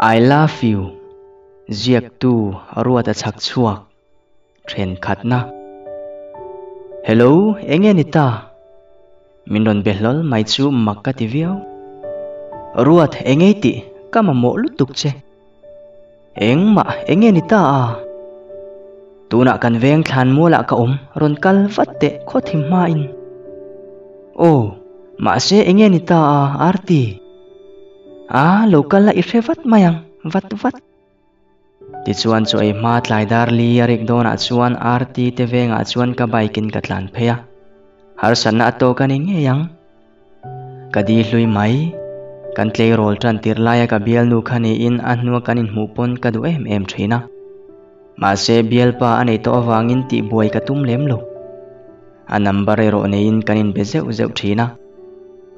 I love you Ziaktu Ruata chhak chhuak thenkhatna. Hello, enge ni ta? Min rawn be hlawl mai chu mak ka ti viau. Ruat, enge i tih? Ka mamawh lutuk che. Engmah, enge ni ta a? Tunah kan veng thlan mualah ka awm, rawn kal vat teh khawthim hmain. Aw, mahse enge ni ta a, Arti? A, lo kal la i hre vat mai ang, vat vat. Tichuan chu ei hma tlai dar li a rik dawnah chuan RT te vengah chuan ka bike in ka tlan phei a, harsatna a tawk a ni ngei ang. Ka di hlui mai, kan tleirawl tan tirh laia ka bialnu kha niin a hnua kan inhmuh pawn ka duh em em thin a. Mahse bialpa a nei tawh avangin tihbuai ka tum lem lo. A number erawh neiin kan inbe zeuh zeuh thin a.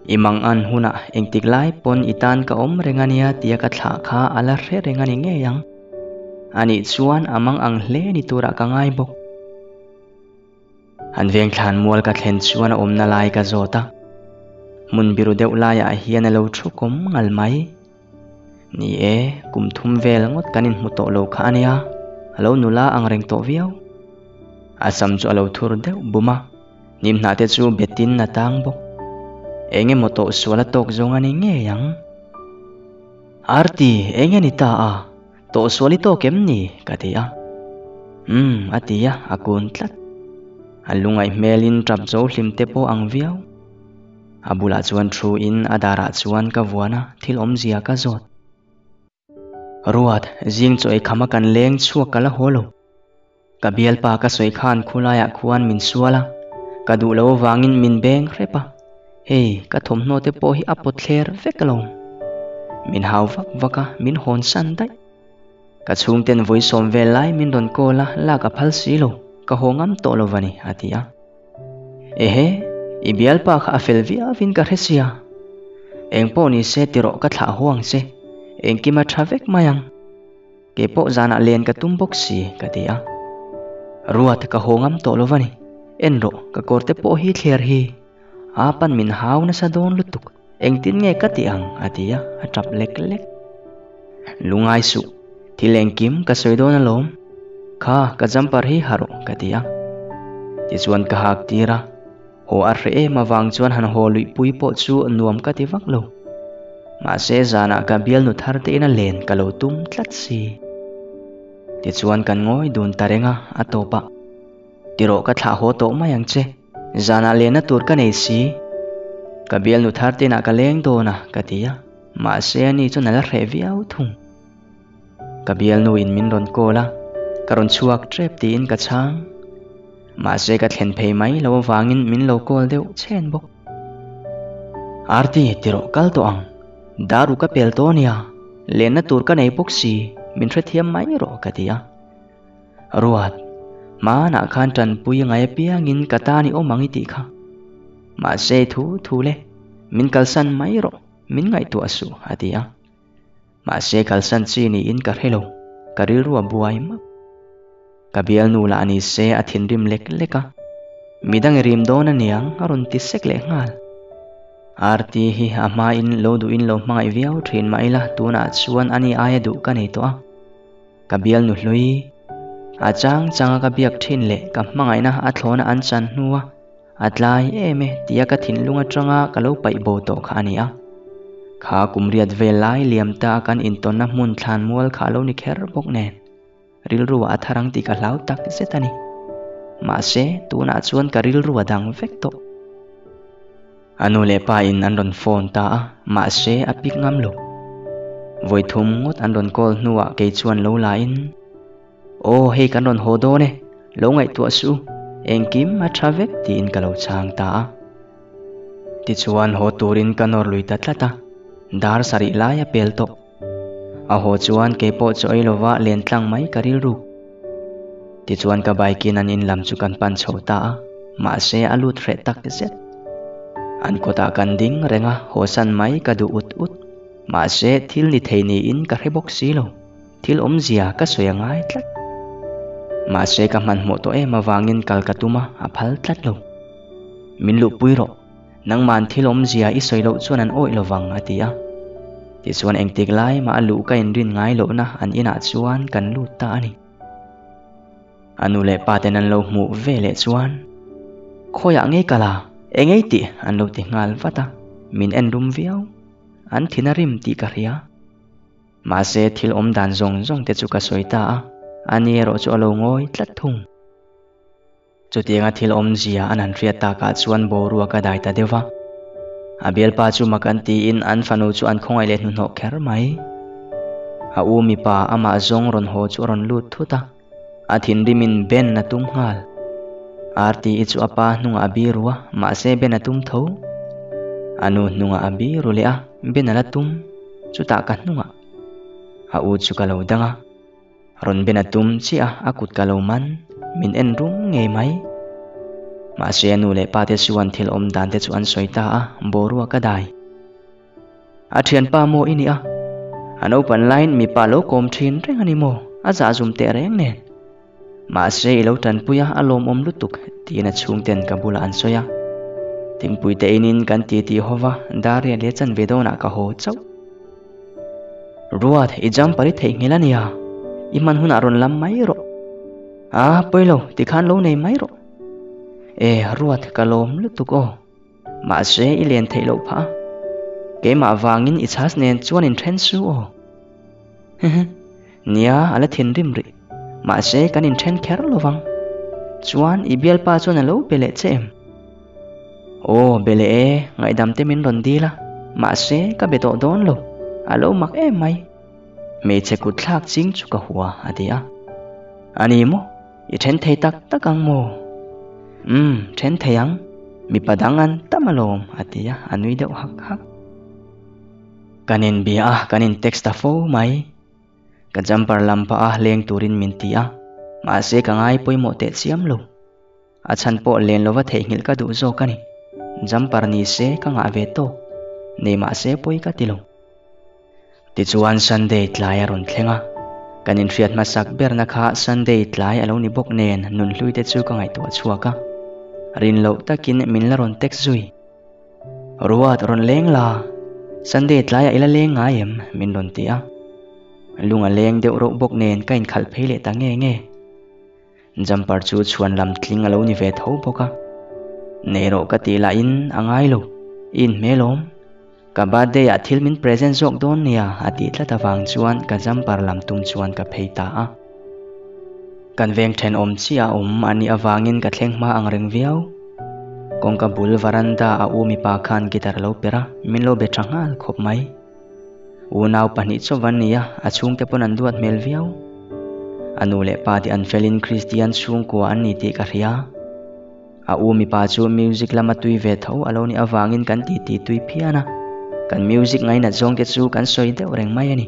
I mang an hunah engtik lai pawn i tan ka awm reng a nia tia ka thlah kha a la hre reng a ni ngei ang. Anih chuan a mang ang hle ni turah ka ngai bawk. An veng thlan mual ka thlen chuan a awmna lai ka zawt a. Hmun biru deuh laiah hian a lo thu kawm ngal mai. Ni e, kum thum vel ngawt kan inhmu tawh lo kha a nia, a lo nula ang reng tawh viau. A sam chu a lo thur deuh bum a. Nimhnah te chu betin a tang bawk. Eng emaw tawh sual a tawk zawng a ni ngei ang. Arti, eng nge ni ta a? Tawh sual i tawk em ni? ka ti a. Umm, a ti a, a kun tlat. A lungaih hmelin tap zo hlim te pawh ang viau. A bulah chuan thu in a darah chuan ka vuan a, thil awmzia ka zawt. Ruat, zing chaw eikham a kan leng chhuak ka la haw lo. Ka bialpa ka sawi khan khulaiah khuan min sual a, ka duh lo avangin min beng hrep a, hei ka thawmhnaw te pawh hi a pawt thler vek alawm. Min hau vak vak a, min hawn san daih. Ka chhungten vawi sawm vel lai min rawn call a, lak a phal si lo, ka haw ngam tawh lo va ni, a ti a. Ehe, i bialpa kha a fel viauin ka hre sia. Eng pawh ni se ti rawh ka thlah haw ang che, engkim a tha vek mai ang. Kei pawh zanah len ka tum bawk si, ka ti a. Ruat ka haw ngam tawh lo va ni, en rawh ka kawr te pawh hi thler hi. A pan min hau nasa dawn lutuk, engtin nge ka ti ang, a ti a, a tap lek lek. Lungai suh, thil engkim ka sawi dawn alawm. Kha, ka jumper hi ha rawh, ka ti a. Tichuan ka hak tir a, haw a hreh em avang chuan han haw luihpui pawh chu nuam ka ti vak lo. Mahse zanah ka bialnu thar te ina len ka lo tum tlat si. Tichuan kan ngawi dun ta reng a, a tawp a. Tirawh ka thlah haw tawh mai ang che. Zanah lenna tur ka nei si. Ka bialnu thar te inah ka leng dawn a, ka ti a. Mahse ani chuan a la hreh viau thung. Ka bialnu in min rawn call a, ka rawn chhuak tep tiin ka chhang. Mahse ka thlen phei mai lo avangin min lo call deuh chhen bawk. Aarti, tirawh kal tawh ang. Daru ka pel tawh ania, lenna tur ka nei bawk si, min hrethiam mai rawh ka ti a. Ruat, hmanah khan tanpui ngai apiangin ka tan i awm ang i tih kha. Mahse thu thu le, min kalsan mai rawh, min ngaihtuah suh, a ti a. Mahse kalsan chi niin ka hre lo, ka rilru a buai map. Ka bialnu lah ni se a thinrim lek lek a, midang i rim dawn aniang a rawn ti sek leh nghal. RT hi a hmain lo duhin lo hmangaih viau thin mah ila tunah chuan ani aia duh ka nei tawh a. Ka bialnu hlui, a chang changa ka biak thin leh ka hmangaihna a thlawna an chan hnua a tlai em e tia ka thinlung atanga ka lo paih bo tawh kha a ni a. Kha kum riat vel lai liam ta a kan intawnna hmun thlan mual kha a lo ni kher bawk nen, rilru ah a thar ang tih ka hlau tak zet a ni. Mahse, tunah chuan ka rilru a dang vek tawh. A nu leh pa in an rawn phone ta a, mahse a pick ngam lo. Vawi thum ngawt an rawn call hnuah kei chuan lo la in, Aw hei kan rawn haw dawn e, lo ngaihtuah suh u, engkim a tha vek tiin ka lo chhang ta a. Tichuan haw turin ka nawr lui ta tlat a, dar sarih lai a pel tawh. A haw chuan kei pawh chaw ei lova len tlang mai ka rilru. Tichuan ka bike in an in lam chu kan pan chho ta a, mahse a lut hreh tak zet. An kawtah kan ding reng a, haw san mai ka duh ut ut. Mahse thil ni thei niin ka hre bawk si lo, thil awmzia ka sawi a ngai tlat. Mahse ka hmanhmawh tawh em avangin kal ka tum a, a phal tlat lo. Min luhpui rawh. Nangman thil awmzia i sawi loh chuan an awih lovang, a ti a. Tichuan engtik lai mah a luh ka inrin ngai lohna an inah chuan kan lut ta a ni. A nu leh pa ten an lo hmuh ve leh chuan, Khawiah ngei kal a, eng ei tih an lo ti nghal vat a, min en rum viau. An thin a rim tih ka hria. Mahse thil awm dan zawng zawng te chu ka sawi ta a, ani erawh chu a lo ngawi tlat thung. Chutianga thil awmzia an han hriat takah chuan boruak a dai ta deuh va. A bialpa chu mak an tiin an fanu chu an khawngaih leh hnuhnawh kher mai. A u mipa amah zawng rawn haw chu a rawn lut thut a, a thinrimin Ben a tum nghal. RTI chu a pa hnungah a biru a, mahse Ben a tum tho. A nu hnungah a biru leh a, Ben a la tum, chutah ka hnungah a u chu ka lo dang a. Rawn ben a tum chiah a, a kut ka lo man, min en rum ngei mai. Mahse a nu leh pa te chuan thil awm dan te chu an sawi ta a, boruak a dai. A thianpa maw i nih a? A naupan laiin mipa lo kawm thin reng a ni maw? A zah zum teh reng nen. Mahse i lo tanpui a, a lawmawm lutuk, tiin a chhungten ka bulah an sawi a. Thingpui te inin kan titi ho va, Daria leh chanve dawnah ka haw chauh. Ruat, i jumper i theihnghilh a nia, i hman hunah rawn lam mai rawh. A, pawilo, tikhan lo nei mai rawh. E, Ruat, ka lawm lutuk aw. Mahse, i len theih loh phah a. Keimah vangin i chhas nen chuan inthen su aw. Hehe, nia, a la thinrim rih. Mahse, kan inthen kher lo vang. Chuan, i bialpa chuan a lo be leh che em? Aw, be leh e, ngaihdam te min rawn dil a, mahse ka be tawh dawn lo, a lo mak em mai. Hmeichhe kut thlak ching chu ka hua, a ti a. A ni maw? I then thei tak tak ang maw? Umm, then thei ang, mipa dang an tam alawm, a ti a, a nui deuh hak hak. Kan inbia a, kan in text ta fo mai. Ka jumper lam pah a leng turin min ti a, mahse ka ngai pawimawh teh chiam lo. A chhan pawh len lova theihnghilh ka duh zawk a ni. Jumper ni se ka ngah ve tawk, nei mah se pawi ka ti lo. Tichuan Sunday tlai a rawn thleng a, kan inhriat hmasak berna kha Sunday tlai a lo ni bawk nen nunhlui te chu ka ngaihtuah chhuak a. Rin loh takin min la rawn text zui. Ruat rawn leng la, Sunday tlaiah i la leng ngai em? min rawn ti a. Lung a leng deuh reuh bawk nen ka inkhalh phei leh ta nge nge. Jumper chu chhuan lam tling a lo ni ve tho bawk a. Nei rawh ka tih lahin a ngai lo, i inhmel awm. Ka birthday ah thil min present zawk dawn nia a tih tlat avang chuan ka jumper lam tum chuan ka phei ta a. Kan veng thenawm chiah a awm a nih avangin ka thleng hma ang reng viau. Kawngka bul varanda a u mipa khan guitar a lo perh a, min lo be tha nghal khawp mai. Unau pahnih chauh an ni a, a chhungte pawn an duat hmel viau. A nu leh pa te an felin Kristian chhungkua an ni tih ka hria. A u mipa chu music lama tui ve tho a lo nih avangin kan titi tui phian a, kan music ngainat zawngte chu kan sawi deuh reng mai a ni.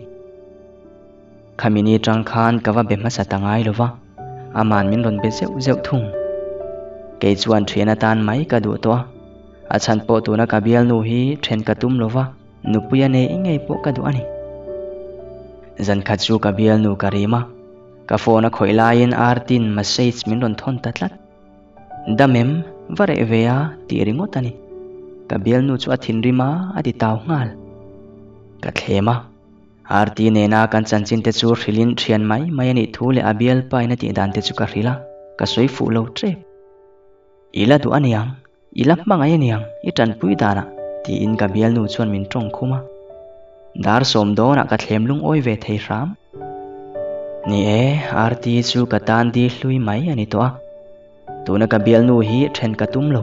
Khami ni tang khan ka va be hmasa ta ngai lo va, aman min rawn be zeuh zeuh thung. Kei chuan thian atan mai ka duh tawh a, a chhan pawh tuna ka bialnu hi then ka tum lo va, Nupuia nei ngei pawh ka duh a ni. Zan khat chu ka bialnu ka rim a, ka phone a khawih laiin Artin message min rawn thawn ta tlat. Dam em, va reh ve a tih ringawt a ni. Ka bialnu chu a thinrim a, a ti tau nghal. Ka thlem a, Arti nena kan chanchin te chu hrilhin thian mai mai a nih thu leh a bialpa in a tih dan te chu ka hrilh a, ka sawi fuh lo tep. I la duh a niang, I la hmangaih aniang, i tanpui danah, tiin ka bialnu chuan min tawng khum a. Dar sawm dawnah ka thlem lungawi ve thei hram. Ni e, RT chu ka tan di hlui mai a ni tawh a. Tuna ka bialnu hi then ka tum lo.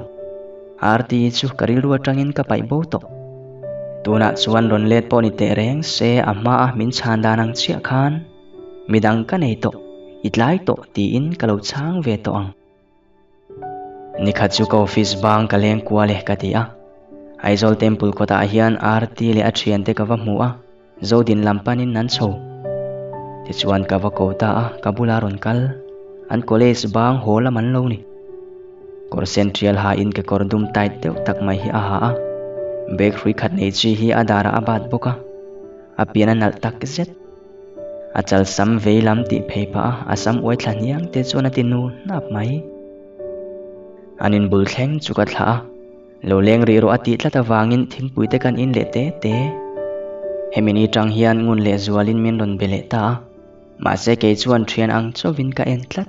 RT chu ka rilru atangin ka paih bo tawh. Tunah chuan rawn let pawh ni teh reng se a hmaa min chhan dan ang chiah khan midang ka nei tawh, i tlai tawh tiin ka lo chhang ve tawh ang. Nikhat chu ka office bang ka leng kual e ka ti a. Aizawl Temple kawtah hian Aarti leh a thiante ka va hmu a, Zodin lam panin an chho. Tichuan ka va ko ta a, ka bula rawn kal. An college bang haw lam an lo ni. Kawr sen tial hain kekawr dum tight deuh tak mai hi a ha a. Bag hrui khat nei chi hi a darah a bat bawk a. A pian a nalh tak zet. A chal sam vei lam tih phei pah a, a sam uai thla hniang te chuan a ti nu hnap mai. An inbul thleng chu ka thlah a, lo leng rih rawh a tih tlat avangin thingpui te kan in leh te te. Hemi ni tang hian ngun leh zualin min rawn be leh ta a, mahse kei chuan thian ang chauhin ka en tlat.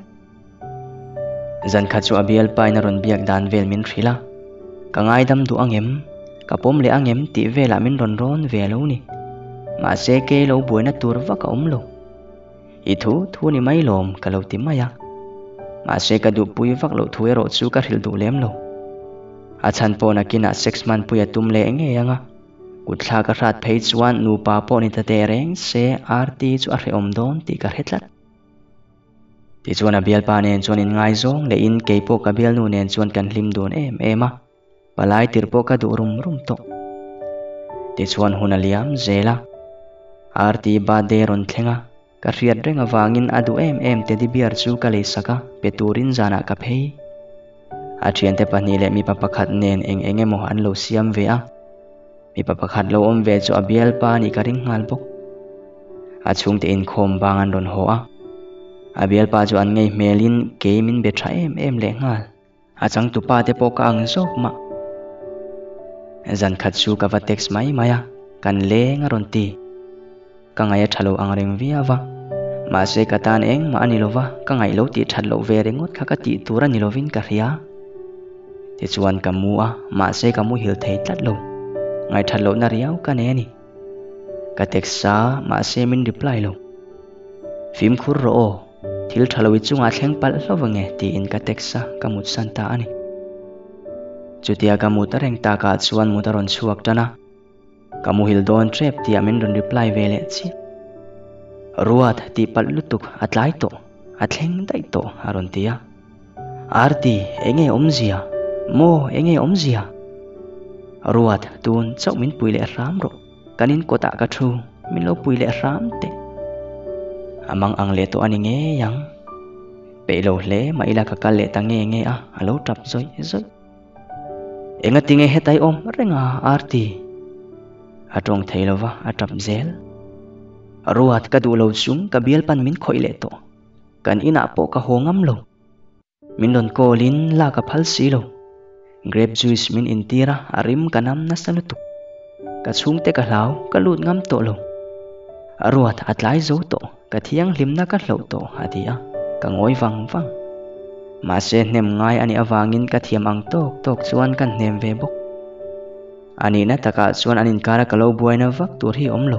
Zan khat chu a bialpain a rawn biak dan vel min hrilh a, ka ngaidam duh angem, ka pawm leh angem tih velah min rawn rawn ve lo ni. Mahse kei lo buaina tur vak a awm lo. I thu thu ni mai lawm ka lo ti mai a. Mahse ka duhpui vak loh thu erawh chu ka hrilh duh lem lo. A chhan pawh nakinah sex hmanpui a tum leh ngei ang a. Kutthlak a hrat phei chuan nupa pawh ni ta teh reng se Arti chu a hrehawm dawn tih ka hre tlat. Tichuan a bialpa nen chuan inngaizawng lehin keipawh ka bialnu nen chuan kan hlim dun em em a, palai tirh pawh ka duh rum rum tawh. Tichuan hun a liam zel a, Arti birthday rawn thleng a, ka hriat reng avangin a duh em em teddy bear chu ka leisak a, pe turin zanah ka phei. A thiante pahnih leh mipa pakhat nen eng eng emaw an lo siam ve a, mipa pakhat lo awm ve chu a bialpa a nih ka ring nghal bawk. A chhungte inkhawm bang an rawn haw a, a bialpa chu an ngei hmelin kei min be tha em em leh nghal. A changtupa te pawh ka ang zawk mah. Zan khat chu ka va text mai mai a, kan leng a rawn ti. Ka ngaih a tha lo ang reng viau a, mahse ka tan engmah a ni lo va, ka ngaih lo tih that loh ve ringawt kha ka tih tur a ni lovin ka hria. Tichuan ka mu a, mahse ka muhil thei tlat lo. Ngaihthat lohna riau ka nei a ni. Ka text a, mahse min reply lo. Fimkhur rawh aw, thil tha lo i chungah thleng palh hlauh ange tiin ka text a, ka mutsan ta a ni. Chutia ka mut a reng takah chuan mut a rawn chhuak tan a. Ka muhil dawn tep tih min rawn reply ve leh chiah. Ruat tih palh lutuk a tlai tawh, a thleng daih tawh a rawn ti a. Arti, enge awmzia? Maw, enge awmzia? Ruat, tun chauh min pui leh hram rawh. Kan in kawtah ka thu, min lo pui leh hram teh. A mang ang leh tawh a ni ngei ang. Peih lo hle mah ila ka kal leh ta nge nge a, a lo tap zawih zawih. Engati nge hetai awm reng a, Arti? A tawng thei lova, a tap zel. Ruat ka duh lo chung ka bialpan min khawih leh tawh. Kan inah pawh ka haw ngam lo. Min rawn call in lak a phal si lo. Grape juice min intir a, a rim ka nam nasa lutuk. Ka chhungte ka hlau, ka lut ngam tawh lo. A ruat a tlai zo tawh, ka thianghlimna ka hloh tawh a ti a, ka ngawi vang vang. Mahse hnem ngai a nih avangin ka thiam ang tawk tawk chuan ka hnem ve bawk. A nihna takah chuan an inkara ka lo buaina vak tur hi awm lo.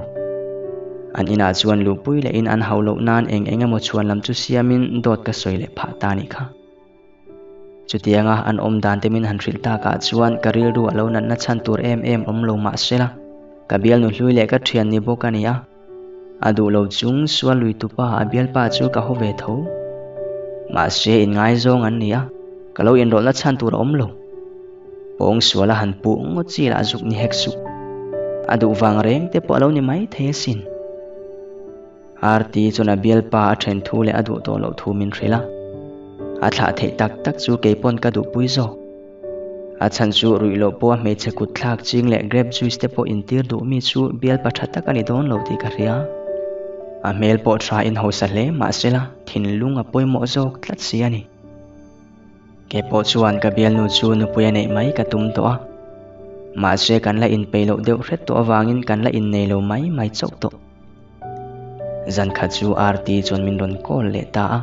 An inah chuan luhpui lehin an hauh loh nan eng eng emaw chhuan lam chu siamin dawt ka sawi leh phah ta nih kha. Chutianga an awm dan te min han hrilh takah chuan ka rilru a lo natna chhan tur em em awm lo mah sela, ka bialnu hlui leh ka thian ni bawk a ni a. A duh lo chung sual lui tupa a bialpa chu ka haw ve tho. Mahse inngaizawng an ni a, ka lo inrawlhna chhan tur a awm lo. Pawng sual a han puh ngawt chi lah zuk ni hek suh. A duh vang reng te pawh a lo ni mai thei asin. Arti chuan a bialpa a then thu leh a duh tawh loh thu min hrilh a. A thlah theih tak tak chu kei pawn ka duhpui zawk. A chhan chu ruih loh pawh a hmeichhe kut thlak ching leh grape juice te pawh intir duh mi chu bialpa tha tak a ni dawn lo tih ka hria. A hmel pawh tha in hausa hle mahsela thinlung a pawimawh zawk tlat si a ni. Kei pawh chuan ka bialnu chu nupui a neih mai ka tum tawh a. Mahse kan la inpeih loh deuh hret tawh avangin kan la innei lo mai mai chauh tawh. Zan khat chu Arti chuan min rawn call leh ta a,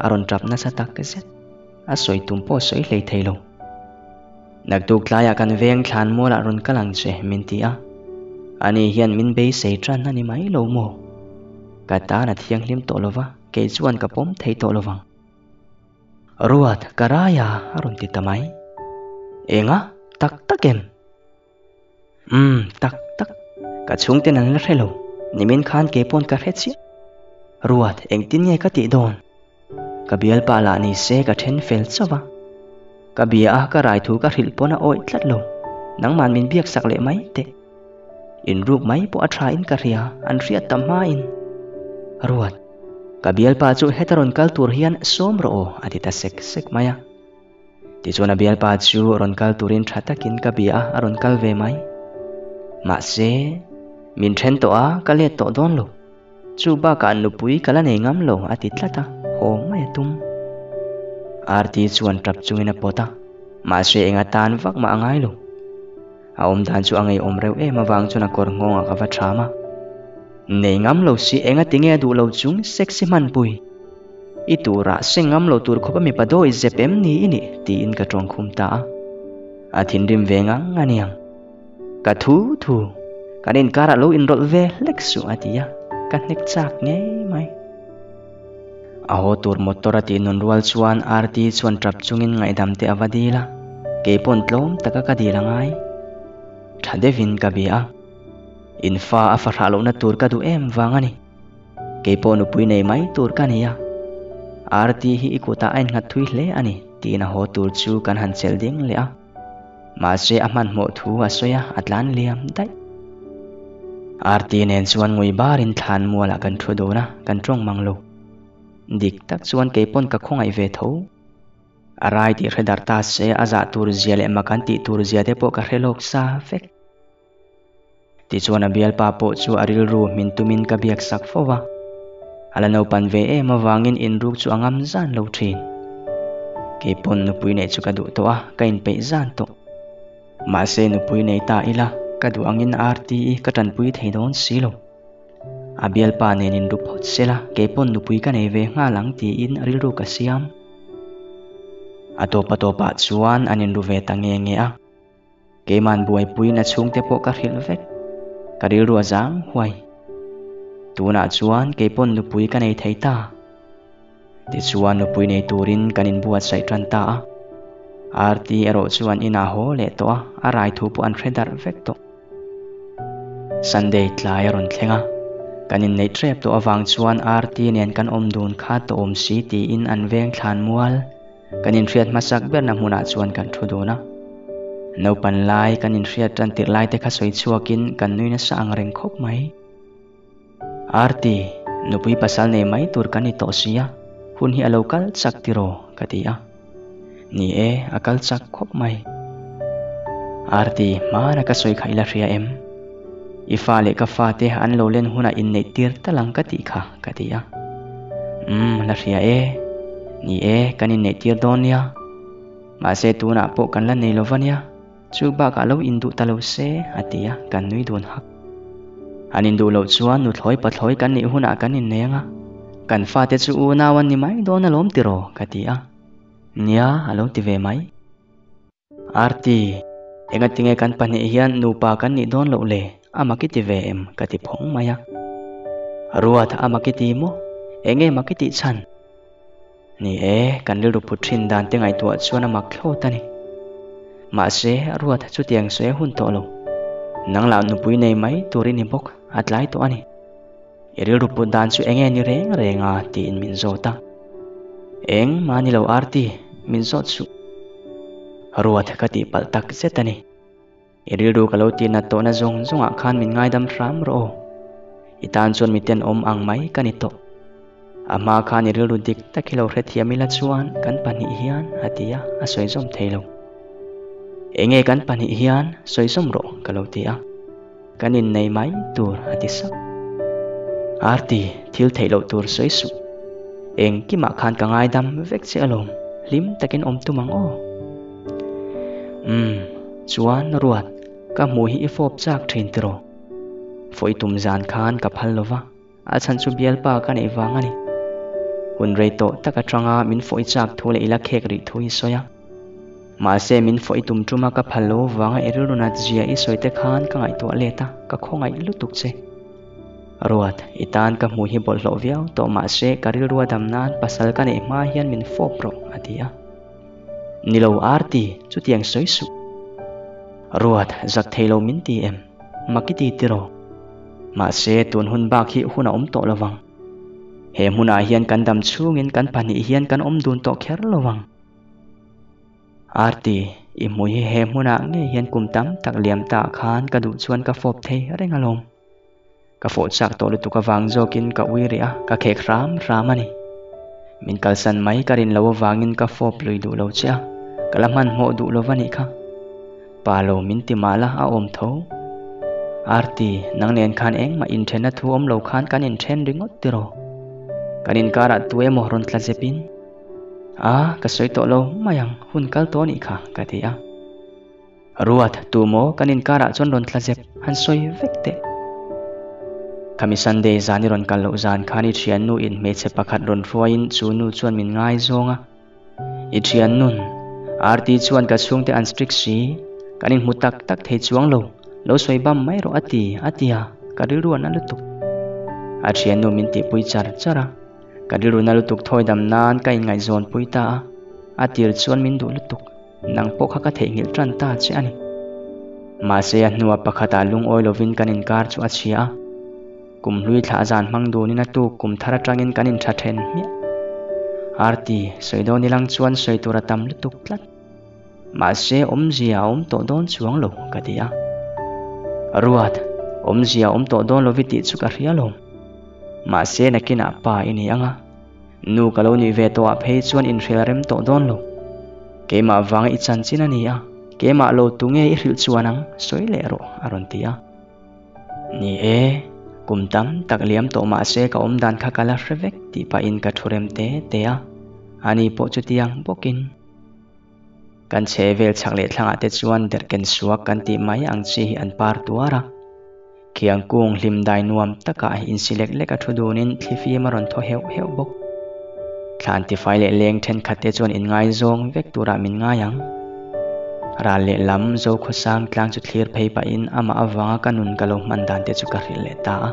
a rawn tap nasa tak zet. A sawi tum pawh sawi hlei thei lo. Naktuk tlaiah kan veng thlan mualah rawn kal ang che min ti a. Ani hian min beisei tan a ni mai lo maw? Ka tan a thianghlim tawh lo va, kei chuan ka pawm thei tawh lo vang. Ruat, ka rai a, a rawn ti ta mai. Enga? Tak tak em? Umm, tak tak. Ka chhungten an la hre lo. Nimin khan kei pawn ka hre chiah. Ruat, engtin nge ka tih dawn? Ka bialpa lah ni se ka then fel chauh a. Ka bia a, ka rai thu ka hrilh pawn a awih tlat lo. Nangman min biak sak leh mai teh. Inruk mai pawh a tha in ka hria, an hriat tam hmain. Ruat, ka bialpa chu heta rawn kal tur hian sawm rawh aw, a ti ta sek sek mai a. Tichuan a bialpa chu rawn kal turin tha takin ka bia a, a rawn kal ve mai. Mahse, min then tawh a, ka let tawh dawn lo. Chu bakah nupui ka la nei ngam lo, a ti tlat a, haw mai a tum. Arti chuan tap chungin a pawt a, mahse enga tan vak mah a ngai lo. A awm dan chu a ngeiawm reuh em avang chuan a kawr nghawngah ka va tham a. Nei ngam lo si enga tinge a duh lo chung sexy hmanpui. I turah seng ngam lo tur khawpa mipa dawi zep em ni i nih? tiin ka tawng khum ta a. A thinrim ve ngang a niang. Ka thu thu, kan inkarah lo inrawlh ve hlek suh a ti a, ka hnek chak ngei mai. A haw tur motor a tih nun rual chuan Arti chuan tap chungin ngaihdam te a va dil a, keipawn tlawm taka ka dil a ngai. Tha deuhin ka bia a, in fa a fahrah lohna tur ka duh em vang a ni. Keipawh nupui nei mai tur ka ni a, Arti hi i kutah a innghat thui hle a ni tiin a haw tur chu kan han chelh ding leh a. Mahse a hmanhmawh thu a sawi a, a tlan liam daih. Arti nen chuan ngui barin thlan mualah kan thu dun a, kan tawng mang lo. Dik tak chuan keipawn ka khawngaih ve tho. A rai tih hre darh ta se a zah tur zia leh mak an tih tur zia te pawh ka hre lawk sa vek. Tichuan a bialpa pawh chu a rilru hmin tumin ka biak sak fo va. A la naupan ve em avangin inruk chu a ngam zan lo thin. Keipawn nupui neih chu ka duh tawh a, ka inpeih zan tawh. Mahse nupui nei ta ila, ka duh angin RTE ka tanpui thei dawn si lo. A bialpa nen inru phawt sela, keipawn nupui ka nei ve nghal ang tiin rilru ka siam. A tawpa tawpah chuan an inru ve ta nge nge a. Keiman buaipuiin a chhungte pawh ka hrilh vek. Ka rilru a zang huai. Tunah chuan keipawn nupui ka nei thei ta. Tichuan nupui nei turin kan inbuatsaih tan ta a. Arti erawh chuan inah haw leh tawh a, a rai thu pawh an hre darh vek tawh. Sunday tlai a rawn thleng a, kan inneih ṭep tawh avang chuan Arti nen kan awm dun kha tawh awm si tiin an veng thlan mual. Kan inhriat hmasak berna hmunah chuan kan thu dun a. Naupan lai kan inhriat tan tirh lai te kha sawi chhuakin kan nui nasa ang reng khawp mai. Arti, nupui pasal nei mai tur kan ni tawh sia, hun hi a lo kal chak tiraw? ka ti a. Ni e, a kal chak khawp mai. Arti, hmana ka sawi kha i la hria em? I fa leh ka fate an lo len hunah inneih tir tal ang ka tih kha, ka ti a. Umm, la hria e. Ni e, kan inneih tir dawn nia. Mahse tunah pawh kan la nei lo va nia. Chu bakah lo induh ta lo se, a ti a, kan nui dun hak. An induh loh chuan nuthlawi pathlawi kan nih hunah kan innei ang a. Kan fate chu unau an ni mai dawn alawm tiraw, ka ti a. Nia, a lo ti ve mai. Arti, engatinge kan pahnih hian nupa kan nih dawn loh le? A mak i ti ve em? ka ti phawng mai a. Ruat, a mak i ti maw? Enge mak i tih chhan? Ni e, kan rilru put thin dan te ngaihtuah chuan a mak thlawt a ni. Mahse, Ruat chutiang sawi a hun tawh lo. Nang lah nupui nei mai tur i ni bawk, a tlai tawh a ni. I rilru put dan chu enge ni reng reng a? tiin min zawt a. Eng mah ni lo Arti, min zawt suh. Ruat ka tih palh tak zet a ni. I rilru ka lo tih nat tawhna zawng zawngah khan min ngaidam hram rawh aw. I tan chuan miten awm ang mai ka ni tawh. A hma khan i rilru dik tak hi lo hrethiam ila chuan kan pahnih hian a ti a, a sawi zawm thei lo. Enge kan pahnih hian sawi zawm rawh ka lo ti a. Kan innei mai tur a ti sap. Arti, thil theih loh tur sawi suh. Engkimah khan ka ngaidam vek che alawm, hlim takin awm tum ang aw. Umm, chuan Ruat, ka hmuh hi i fawp chak thin tiraw? Fawi tum zan khan ka phal lova, a chhan chu bialpa ka neih vang a ni. Hun rei tawh tak atanga min fawi chak thu leh i la khek rih thu i sawi a. Mahse min fawi tum tuma ka phal lo vanga i rilru nat zia i sawi te khan ka ngaihtuah let a, ka khawngaih lutuk che. Ruat, i tan ka hmuh hi bawlhhlawh viau tawh mahse ka rilru a dam nan pasal ka neih hma hian min fawp rawh, a ti a. Ni lo Arti, chutiang sawi suh. Ruat, zak thei lo min ti em? Mak i ti tiraw? Mahse tun hun bak hi hun a awm tawh lovang. He hmunah hian kan dam chhungin kan pahnih hian kan awm dun tawh kher lovang. Arti, i hmui hi he hmunah ngei hian kum tam tak liam ta khan ka duh chuan ka fawp thei reng alawm. Ka fawh chak tawh lutuk avang zawkin ka ui rih a, ka khek hram hram a ni. Min kalsan mai ka rin lo avangin ka fawp lui duh lo che a, ka la hmanhmawh duh lo va nih kha. Pa lo min ti mah la a awm tho. Arti, nang nen khan engmah inthenna thu awm lo khan kan inthen ringawt tiraw? Kan inkarah tu emaw rawn tla zepin? A, ka sawi tawh lo mai ang, hun kal tawh anih kha, ka ti a. Ruat, tu maw kan inkarah chuan rawn tla zep, han sawi vek teh. Khami Sunday zan i rawn kal loh zan khan i thiannu in hmeichhe pakhat rawn hruaiin chu nu chuan min ngaizawng a. I thiannun, Arti chuan ka chhungte an strict si, kan inhmu tak tak thei chuang lo, lo sawi bam mai rawh a ti, a ti a, ka rilru a na lutuk. A thiannu min tihpui char char a, ka rilru na lutuk thawi dam nan ka inngaihzawn pui ta a, a tir chuan min duh lutuk, nang pawh kha ka theihnghilh tan ta che a ni. Mahse a hnua pakhatah lungawi lovin kan inkar chu a chhia a. Kum hlui thlah zan hmang dunin a tuk kum thar atangin kan intha then hmiah. Arti, sawi dawn ilang chuan sawi tur a tam lutuk tlat. Mahse awmzia a awm tawh dawn chuang lo, ka ti a. Ruat, awmzia a awm tawh dawn lovi tih chu ka hria lo. Mahse nakinah pa i ni ang a. Nu ka lo nih ve tawhah phei chuan inhrial rem tawh dawn lo. Keimah vanga i chanchin a ni a, keimah lo tu nge i hrilh chuan ang, sawi leh rawh, a rawn ti a. Ni e, kum tam tak liam tawh mah se ka awm dan kha ka la hre vek tih pahin ka thu rem te te a, ani pawh chutiang bawkin. Kan chhe vel chhak leh thlangah te chuan derhken suak kan tih mai ang chi hi an par tuar a. Khiang kung hlim dai nuam takah insi lek lek a thu dunin thlifim a rawn thaw heuh heuh bawk. Thlan tifai leh leng thenkhat te chuan inngaizawng vek turah min ngai ang. Ral leh lam Zokhawsang tlang chu thlir phei pahin amah avanga ka nun ka lo hman dan te chu ka hrilh leh ta a.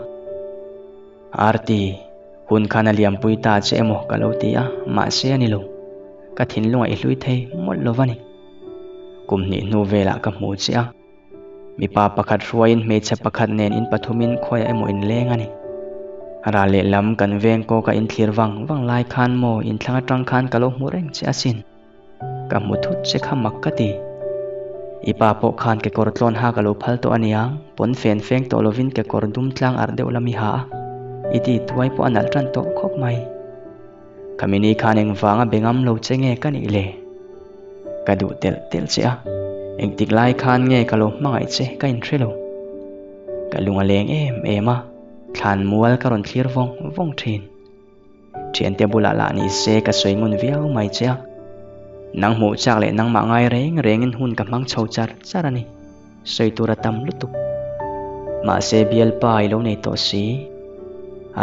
Arti, hun khan a liampui ta che emaw ka lo ti a, mahse a ni lo. Ka thinlungah i hlui thei mawlh lo va ni. Kum hnih hnu velah ka hmu che a. Mipa pakhat hruaiin hmeichhe pakhat nen in pathumin khawiah emaw in leng a ni. Ral lehlam kan veng kawka in thlir vang vang lai khan maw inthlang atang khan ka lo hmu reng che asin. Ka hmu thut che kha mak ka ti. I pa pawh khan kekawr tlawn ha ka lo phal tawh aniang, pawn fen feng tawh lovin kekawr dum tlang arh deuh lam i ha a, i ti tuai pawh a nalh tan tawh khawp mai. Khami ni khan engvanga be ngam lo che nge ka nih le? Ka duh telh telh che a, engtik lai khan nge ka lo hmangaih che ka inhre lo. Ka lung a leng em em a, thlan mual ka rawn thlir vawng vawng thin. Thiante bulah lah ni se ka sawi ngun viau mai che a, nang hmuh chak leh nangmah ngai reng rengin hun ka hmang chho char char a ni. Sawi tur a tam lutuk. Mahse bialpa i lo nei tawh si.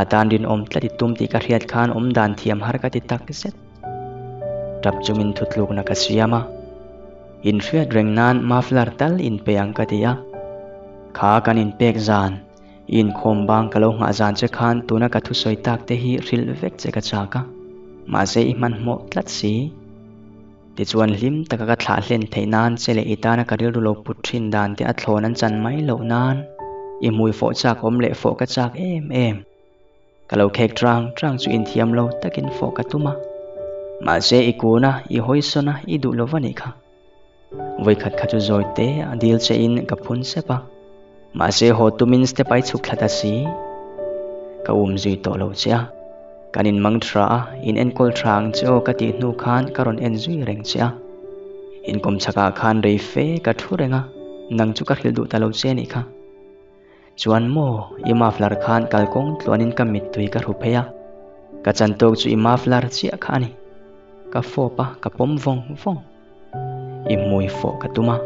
A tan rinawm tlat i tum tih ka hriat khan awm dan thiam har ka ti tak zet. Tap chungin thutlukna ka siam a. Inhriat reng nan muffler tal inpe ang ka ti a. Kha kan inpek zan, i inkhawm bang ka lo nghah zan che khan tuna ka thusawi tak te hi hrilh vek che ka chak a. Mahse i hmanhmawh tlat si. Tichuan hlim taka ka thlah hlen theih nan che leh i tana ka rilru lo put thin dan te a thlawn an chan mai loh nan i hmui fawh chak awm leh fawh ka chak em em. Ka lo khek trang trang chu inthiam lo takin fawh ka tum a. Mahse i kun a, i hawisawn a, i duh lo va nih kha. Vawikhat kha chu zawi te a dil che in ka phun sep a. Mahse haw tumin step ai chhuk thla ta si. Ka um zui tawh lo che a. Kan in mang tha a, in enkawl tha ang che aw ka tih hnu khan ka rawn en zui reng che a. Inkawm chhakah khan rei fe ka thu reng a, nang chu ka hrilh duh ta lo che nih kha. Chuan maw, i muffler khan kalkawng tluanin ka mittui ka hru phei a, ka chantawk chu i muffler chiah kha a ni. Ka fawp a, ka pawm vawng vawng. I hmui fawh ka tum a,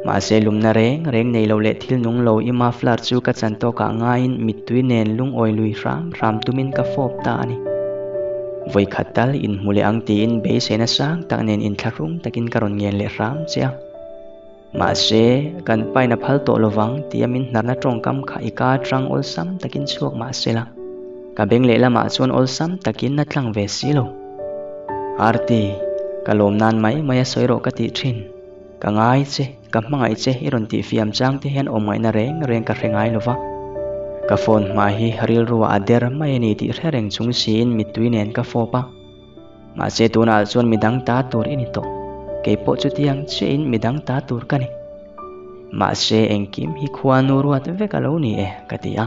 mahse lumna reng reng nei lo leh thil nung lo i muffler chu ka chantawkah ngaiin mittui nen lungawi lui hram hram tumin ka fawp ta a ni. Vawikhat tal inhmu leh ang tiin beiseina sang tak nen inthlahrung takin ka rawn ngen leh hram che a. Mahse, kan pain a phal tawh lovang tia min hnarna tawngkam kha i ka atang awlsam takin chhuak mah se la, ka beng lehlamah chuan awlsam takin a tlang ve si lo. Arti, ka lawm nan mai mai a sawi rawh ka tih thin. Ka ngai che, ka hmangaih che i rawn tih fiam chang te hian awm ngaihna reng reng ka hre ngai lo va. Ka phone hma hi rilruah a der mai a ni tih hre reng chung siin mittui nen ka fawp a. Mahse tunah chuan midang ta tur i ni tawh. Kei pawh chutiang chiahin midang ta tur ka ni. Mahse engkim hi khuanu ruat vek a lo ni e, ka ti a.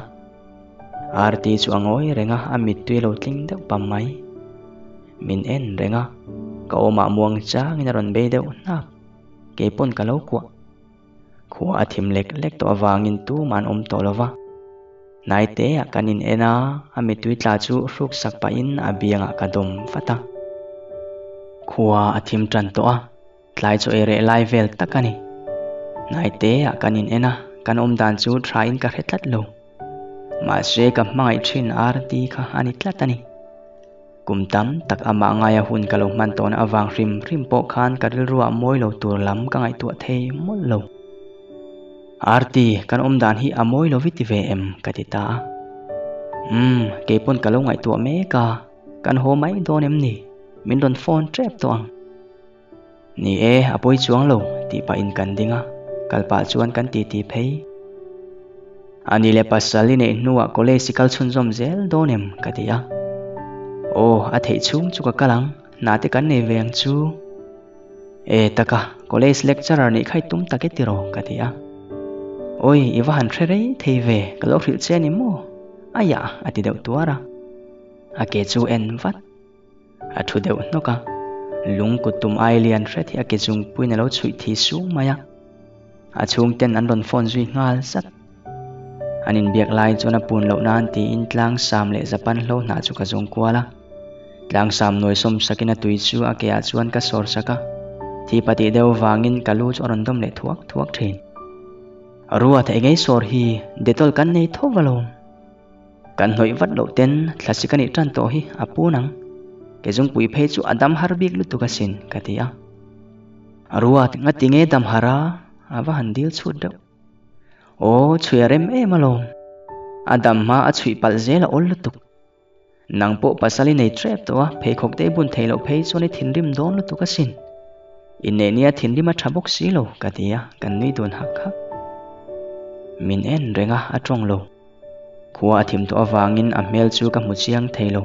Arti chu a ngawi reng a, a mittui a lo tling deuh pam mai. Min en reng a, ka awmah muang changin a rawn bei deuh hnap. Kei pawn ka lo kuah. Khua a thim lek lek tawh avangin tumah an awm tawh lo va. Hnaite ah kan in en a, a mittui tla chu hruk sak pahin a biangah ka dawm vat a. Khua a thim tan tawh a, tlai chaw ei reh lai vel tak a ni. Hnaite ah kan in en a, kan awm dan chu tha in ka hre tlat lo. Mahse ka hmangaih thin Arti kha a ni tlat a ni. Kum tam tak amah ngaia hun ka lo hman tawhna avang hrim hrim pawh khan ka rilruah mawi lo tur lam ka ngaihtuah thei mawlh lo. Arti, kan awm dan hi a mawi lo viti ve em? ka ti ta a. Umm, keipawn ka lo ngaihtuah mek a, kan haw mai dawn em ni? Min rawn phone tep tawh ang. Ni e, a pawi chuang lo, tih pahin kan ding a, kal pah chuan kan titi phei. A ni leh pasal i neih hnuah college i kal chhunzawm zel dawn em? ka ti a. Aw, a theih chhung chu ka kal ang, hna te kan nei ve ang chu. E taka, college lecturer nih kha i tum tak e tiraw? ka ti a. Awi, i va han hre rei thei ve, ka lo hrilh che a ni maw? Aiah, a ti deuh tuar a. A ke chu en vat. A thu deuh hnawk a, lung kut tum ai lian hret hi a ke zungpuiin a lo chhuih thi sung mai a. A chhungten an rawn phone zui nghal zat. An inbiak lai chuan a pun loh nan tiin tlang sam leh Japan hlo hnah chu ka zawng kual a. Tlang sam nuai sawm sakin a tui chu a ke ah chuan ka sawr sak a. Thi patih deuh vangin ka lu chu a rawn dawm leh thuak thuak thin. Ruat engei sawr hi Dettol kan nei tho va lawm. Kan hnawih vat loh ten thlasik a nih tan tawh hi a pun ang. Ke zungpui phei chu a dam har bik lutuk asin ka ti a. Ruat nga ti nge dam har a, a va han dil chhut deuh. Aw chhui a rem em alawm. A dam hma a chhuih palh zel a awl lutuk. Nang pawh pasal i nei trep tawh a, pheikhawk te i bun theih loh phei chuan i thinrim dawn lutuk asin. Inneih nia thinrim a tha bawk si lo ka ti a, kan nui dun hak hak. Min en reng a, a tawng lo. Khua a thim tawh avangin a hmel chu ka hmu chiang thei lo.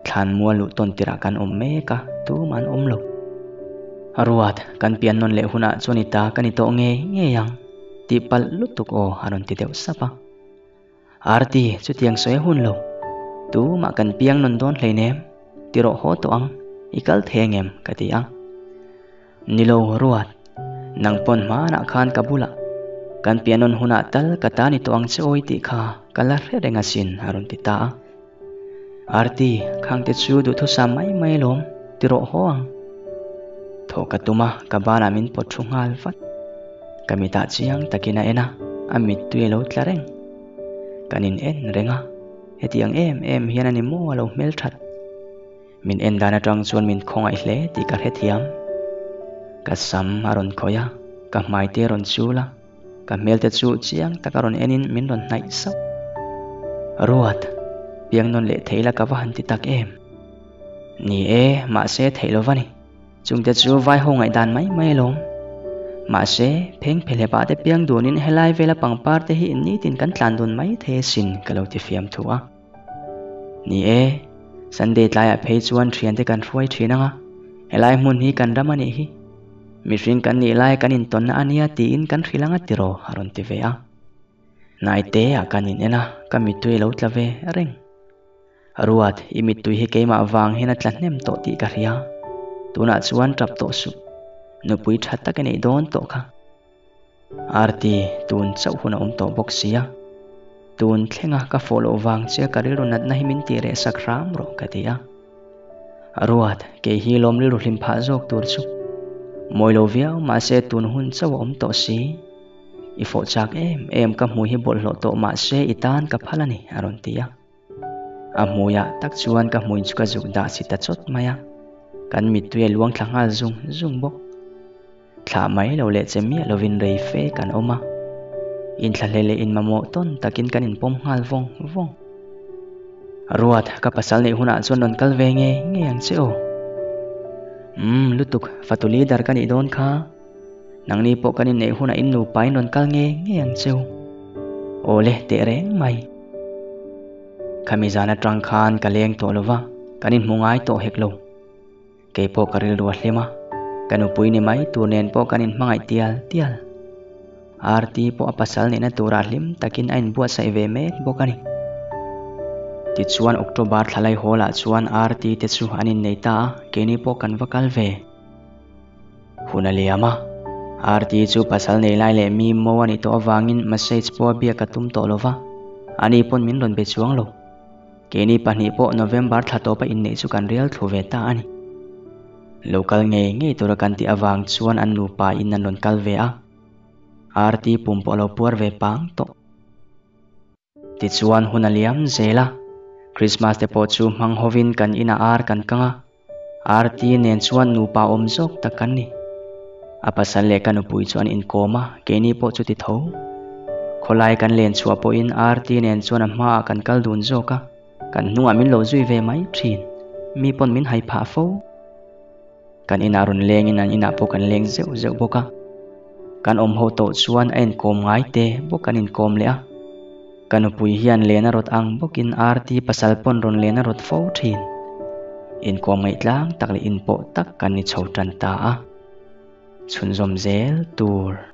Thlan mual luh tawn tirah kan awm mek a, tumah an awm lo. A ruat, kan pian nawn leh hunah chuan i ta ka ni tawh ngei ngei ang, tih palh lutuk aw a rawn ti deuh sap a. Arti, chutiang sawi a hun lo. Tumah kan piang nawn dawn hleinem, ti rawh haw tawh ang, i kal thei angem? ka ti a. Ni lo ruat, nang pawn hmanah khan ka bulah kan pianon hunah tal ka ta ni tawh ang che awi tih kha ka la hre reng asin a rawn ti ta a. Arti, khangte chu duhthusam mai mai alawm, ti rawh haw ang. Thawh ka tum a, ka banah min pawt thu nghal vat. Ka mitah chiang takin a en a, a mittui a lo tla reng. Kan in en reng a, hetiang em em hian a ni maw a lo hmelthat. Min en dan atang chuan min khawngaih hle tih ka hrethiam. Ka sam a rawn khawih a, ka hmai te a rawn chul a, ka hmel te chu chiang tak a rawn enin min rawn hnaih sauh. Ruat, piang nawn leh thei la ka va han ti tak em? Ni e, mahse theih lo va ni. Chungte chu vai ho ngaihdan mai mai alawm. Mahse, pheng phelhepah te piang dunin helai vela pangpar te hi nitin kan tlan dun mai thei asin ka lo ti fiam thu a. Ni e, Sunday tlaiah phei chuan thiante kan hruai thin ang a, helai hmun hi kan ram a nih hi. Mihring kan nih lai kan intawnna a nia tiin kan hrilh ang a tiraw a rawn ti ve a. Hnaite ah kan in en a, ka mittui a lo tla ve reng. Ruat, i mittui hi keimah vang hian a tla hnem tawh tih ka hria. Tunah chuan tap tawh suh. Nupui tha tak i neih dawn tawh kha. Arti, tun chauh hun a awm tawh bawk sia. Tun thlenga ka fawh loh vang che ka rilru natna hi min tih reh sak hram rawh ka ti a. Ruat, kei hi lawm rilru hlim phah zawk tur chu. Mawi lo viau mahse tun hun chauh a awm tawh si. I fawh chak em em ka hmui hi bawlhhlawh tawh mahse i tan ka phal a ni a rawn ti a. A hmuiah tak chuan ka hmui chu ka zuk dah si ta chawt mai a. Kan mittui a luang thla nghal zung zung bawk. Thlah mai lo leh che miah lovin rei fe kan awm a. Inthlahleh leh inmamawh tawn takin kan inpawm nghal vawng vawng. Ruat, ka pasal neih hunah chuan rawn kal ve nge nge ang che aw. Umm, lutuk, fatu leader ka nih dawn kha. Nangni pawh kan inneih hunah in nupa in rawn kal nge nge ang che u. Aw le, teh reng mai. Khami zan atang khan ka leng tawh lova, kan inhmu ngai tawh hek lo. Kei pawh ka rilru a hlim a, ka nupui ni mai tur nen pawh kan inhmangaih tial tial. Arti pawh a pasal nihna turah hlim takin a inbuatsaih ve mek bawk a ni. Tichuan October thlalai hall ah chuan Arti te chu an innei ta a, keini pawh kan va kal ve. Hun a liam a, Arti chu pasal nei lai leh mi mo a nih tawh avangin message pawh a biak a tum tawh lo va, ani pawn min rawn be chuang lo. Keini pahnih pawh November thla tawpa inneih chu kan rial thlu ve ta a ni. Lo kal ngei ngei tura kan tih avang chuan an nupa in an rawn kal ve a, RT pum pawh a lo puar ve pang tawh. Tichuan hun a liam zel a, Christmas te pawh chu hmang hovin kan inah ar kan kang a, Arti nen chuan nupa awm zawk tak kan ni. A pasal leh ka nupui chu an inkawm a, keini pawh chuti tho. Khawlai kan len chhuah pawhin Arti nen chuan a hmaah kan kal dun zawk a, kan hnungah min lo zui ve mai thin. Mi pawn min hai phah fo. Kan inah rawn lengin an inah pawh kan leng zeuh zeuh bawk a. Kan awm ho tawh chuan a inkawm ngai te bawk kan inkawm leh a. Ka nupui hian len a rawt ang bawkin Arti pasal pawn rawn len a rawt fo thin. Inkawm ngaihtlang tak leh inpawh tak kan ni chho tan ta a. Chhunzawm zel tur.